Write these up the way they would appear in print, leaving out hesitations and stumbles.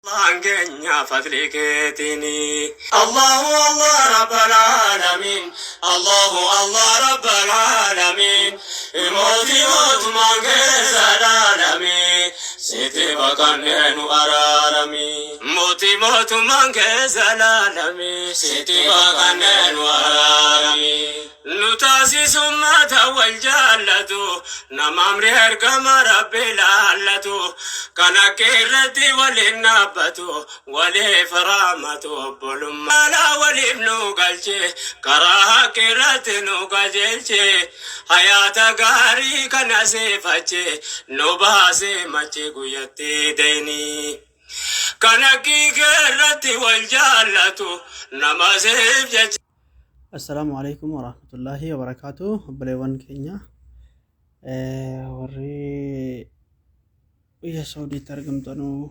Allahn keenya fadlii keetiini. Allahu Allah Rabbal Aalamiin Allahu Allah Rabbal Aalamiin Mootii mootummaan keessa laalami Sitti baqannee nu araarami. Mootii mootummaan keessa laalami Sitti baqannee nu araarami. Nu taasisi ummata wal jaallatu, nama amri ergama Rabbi laallatu, kan haqqi irratti waliin dhaabbatu, waliif rahmatu obbolummaa caalaa waliif nu galche, karaa haqqi irratti nu qajeelche, hayaata gaarii kana sifache, nu baase machi guyyatti deyni. Kan haqqi kee irratti wal jaallatu, nama siif jecha. Assalaamu alaikum warahmatullaahi wabarakaatu obboleewwan keenya warri biyya Saudiitti argamtanuu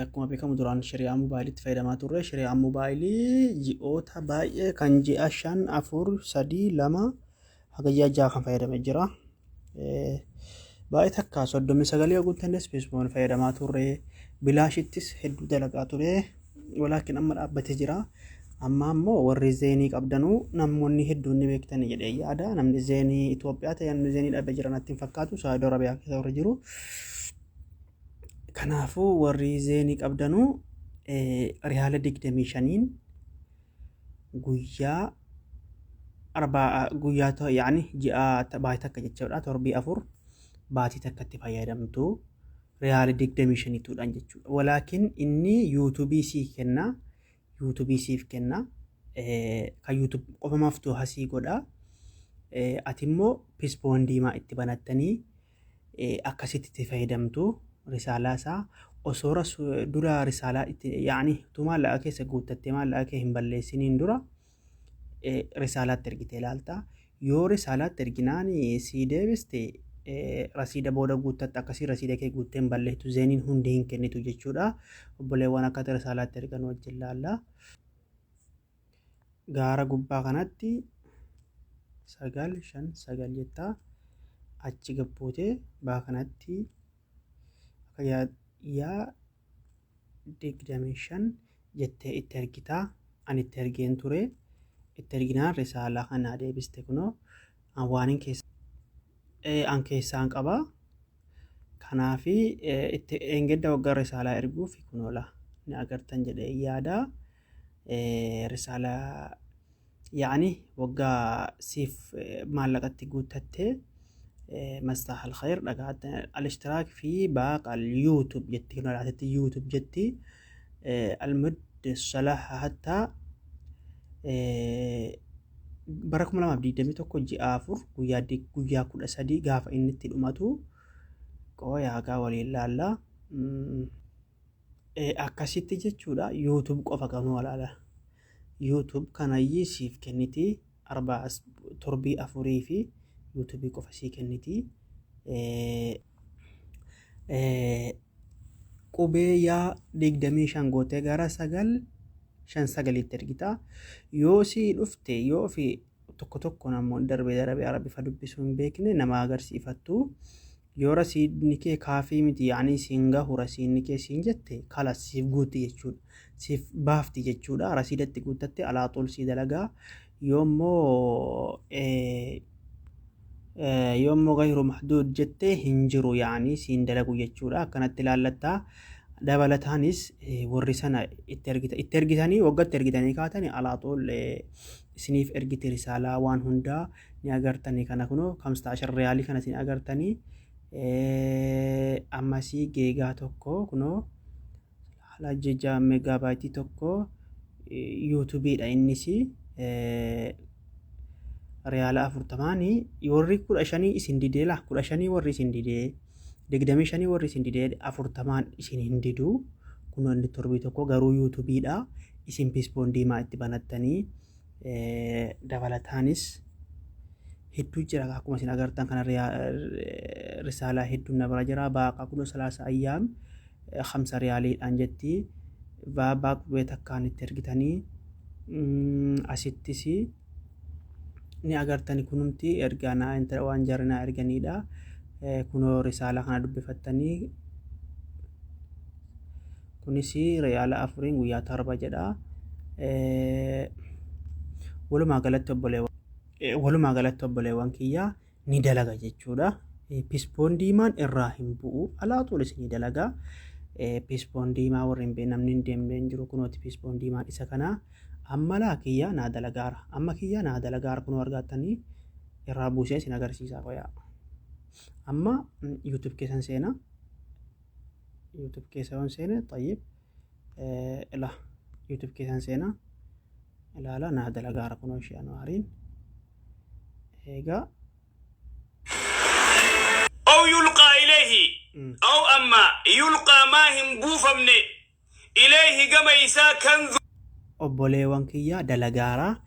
akkuma beekamu duraan shari'aa mobaayiliitti fayyadamaa turre. Shari'aa mobaayilii ji'oota baay'ee kan ji'a 5, 4, 3, 2 haga ji'a 6 kan fayyadame jira. Baay'ee takka 39 yoo guuttannes feesbuukaan fayyadamaa turre. Bilaashittis hedduu dalagaa ture. Walaakin amma dhaabbatee jira. Amma ammoo warri zeenii qabdanuu namoonni hedduun ni beektani jedhee yaada. Namni zeenii Itoophiyaa ta'e namni zeenii dhabee jira natti hin fakkaatu. Saa'udii Arabiyaa keessa warri jiru. Kanaafuu warri zeenii qabdanuu riyaala 25n guyyaa arbaa guyyaa yaani ji'a baatii takka jechuudha torbii 4 baatii takka itti fayyadamtu riyaala 25tuudhaan jechuudha. Walaakin inni yuutuubii sii kenna, yuutuubii siif kenna, kan yuutuub qofa maftuuha sii godha. Ati immoo pispoon diimaa itti banattanii akkasitti itti fayyadamtu. Risaalaa isaa osoo dura risaalaa itti yaani utuu maallaqa keessa guuttattee maallaqa kee hin balleessiniin dura risaalaatti ergitee ilaalta. Yoo risaalaatti erginaan sii deebiste rasiida booda guuttatta akkasii rasiida kee guuttee hin balleessitu zeeniin hundi hin kennitu jechuudha. Obboleewwan akkatti risaalaatti ergan wajjin laalla. Gaara gubbaa kanatti 9 5 9 jettaa achi gabbuutee baa kanatti akka yaa 25 jettee itti ergitaa. Ani itti ergeen ture. Itti erginaan risaalaa kanaa deebiste kunoo an waanin keessa an keessaan qaba. Kanaafi itti eengedda waggaa risaalaa erguuf kunoo laa ni agartan jedhee yaada. Risaalaa yaani waggaa siif maallaqatti guuttattee mastaahal khayr dhagaatti al-ishtiraak fi baaqal YouTube jetti kunoo laatitti YouTube jetti al-mudd salaha hatta bara 2021 ji'a 4 guyyaa guyyaa 13 gaafa inni itti dhumatu qooya hagaa waliin laalla. Akkasitti jechuudha YouTube qofa kan walaala. YouTube kanayyii siif kenniti arbaa torbii afurii fi YouTube qofa sii kenniti. Qubee yaa 25 gootee gara 9 5 9tti ergita. Yoo sii dhufte yoo ofii tokko tokko namoonni darbee darbee arabifa dubbisuu hin beekne nama agarsiifattu. Yoo rasiidni kee kaafii miti yaanii siin gahu rasiidni kee siin jette kalas siif guutti jechuudha. Siif baafti jechuudha. Rasiida itti guuttatte alaaxuul sii dalagaa. Yoo immoo yoo immoo gayru mahduud jette hin jiru yaanii siin dalagu jechuudha. Akkanatti ilaallattaa. Dabalataanis warri sana itti ergita itti ergitanii waggatti ergitanii kaatanii alaaxuul isiniif ergiti risaalaa waan hundaa ni agartanii. Kana kunoo kamstaa ashar riyaalii kana isin agartanii ammasii geegaa tokko kunoo haala jeja meegaabaayitii tokko yuutuubiidha innis riyaala 40nii warri 15 isin didee laa 15 warri isin didee 25 warri isin didee 40n isin hin didu kunoo inni torbii tokko garuu yuutuubiidha isin piispoon diimaa itti banattanii. Dabalataanis hedduu jira akkuma isin agartan kana risaalaa hedduun na bira jira. Baaqaa kun salaasa ayyaam hamsa riyaaliidhaan jetti. Baabaa qubee takkaan itti ergitanii asittis ni agartani kunumti ergaa naa intala waan jarri naa erganiidha. Kunoo risaalaa kana dubbifattanii Kunis riyaala 4n guyyaa 7 jedha. Walumaa galatti obboleewwan walumaa galatti obboleewwan kiyyaa ni dalaga jechuudha. Pispoon diimaan irraa hin bu'u alaa xuulis ni dalaga. Pispoon diimaa warri hin beekne namni hin deemne hin jiru kunooti pispoon diimaan isa kana. Amma laa kiyyaa naa dalagaara. Amma kiyyaa naa dalagaara kunoo argaattanii irraa buusee isin agarsiisaa qoyaa. Amma YouTube keessan seena. YouTube keessa yoon seene xayyib ila YouTube keessan seena ilaala naa dalagaara kunoo ishee anuwaariin. Eegaa أو يلقى إليه أو أما يلقى ما هم بوفمن إليه كما إسا كنز Obboleewwan kiyya dalagaara.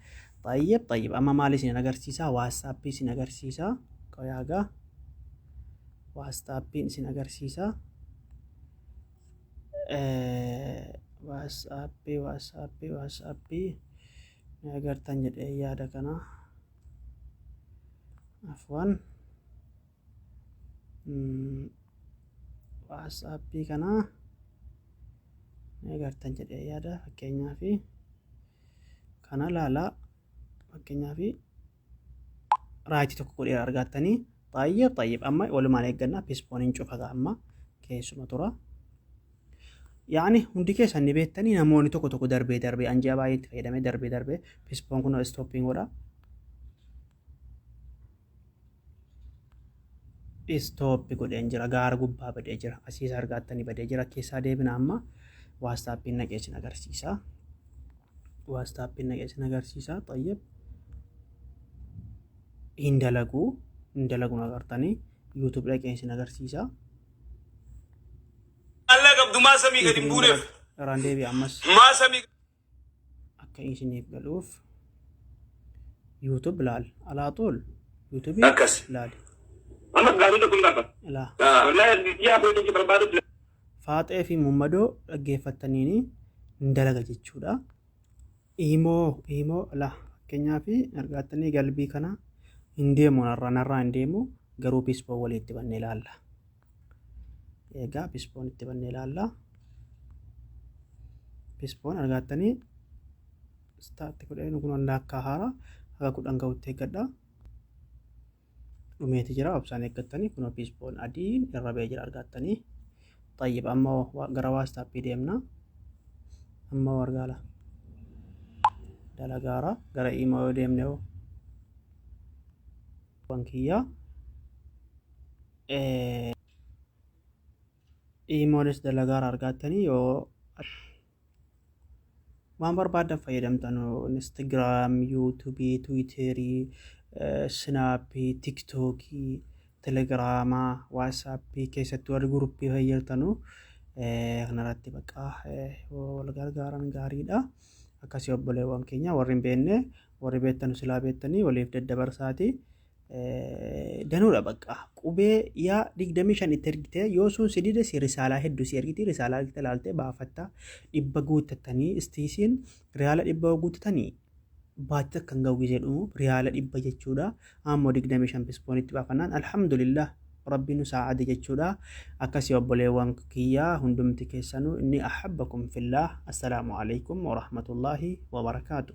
Xayyib xayyib amma maal isin agarsiisa? WhatsAppii isin agarsiisa. Qoyaagaa WhatsAppiin isin agarsiisa. WhatsAppii WhatsAppii WhatsAppii ni agartan jedhee yaada kana. Afwan WhatsAppii kana ni agartan jedhee yaada. Fakkeenyaaf kana laalaa, fakkeenyaaf right tokko godhee argattanii. Xayyib xayyib amma walumaan eeggannaa pispooniin cufata amma keessuma tura. Yaani hundi keessan ni beektanii namoonni tokko tokko darbee darbee anji'a baay'ee itti fayyadamee darbee darbee pispoon kun stoppiin godha. Stop godheen jira gaara gubbaa badee jira asiis argattanii badee jira keessaa deebina amma WhatsAppiin naqee isin agarsiisa. WhatsAppiin naqee isin agarsiisa. Xayyib hin dalagu hin dalagu agartanii YouTube dhaqee isin agarsiisa. الله قبض ما سمي قد بورف Irraan deebi'a ammas ما سمي akka isiniif galuuf YouTube laal alaa xuul YouTube Akkas. Laal Amma gaarii tokko hin qaba. Ilaa Wallahi yaa beekuu barbaadu. Faaxee fi Mummadoo dhaggeeffattaniini hin dalaga jechuudha. Imo imo laa fakkeenyaaf argattanii galbii kana hin deemu narraa narraa hin deemu garuu pispoon walii itti bannee ilaalla. Egaa pispoon itti bannee ilaalla. Pispoon argattanii start godhee kun lakkaa haara haga 10 ga'utti eeggadha. Dhumeeti jira obsaan eeggattanii kunoo pispoon adiin irra ba'ee jira argattanii. Xayyib amma gara WhatsAppii deemna. Amma wargaala. Dalagaara gara imo yoo deemne hoo. Bankiyyaa. Imoonis dalagaara argattanii yoo waan barbaadan fayyadamtan Instagram, YouTubeii, Twitterii, Snapii, TikTokii, Telegramaa, WhatsAppii keessatti warri groupii fayyadamtanu kanarratti bakka wal gargaaran gaariidha. Akkasii obboleewwan keenya warri hin beekne warri beektanu silaa beektanii waliif daddabarsaati. Danuudha bakka qubee yaa 25 itti ergite yoo sun si dide si risaalaa hedduu si ergiti risaalaa ergite laaltee baafatta 100 guuttatanii istiisiin riyaala 100 guuttatanii baatti akka hin ga'u gisee dhumu riyaala 100 jechuudha. Ammoo 25 pispoonitti baafannaan alhamdulillah rabbi nu saa'ade jechuudha. Akkasii obboleewwan kiyyaa hundumti keessanuu inni ahabbakum fillah. Assalaamu alaikum warahmatullaahi wabarakaatu.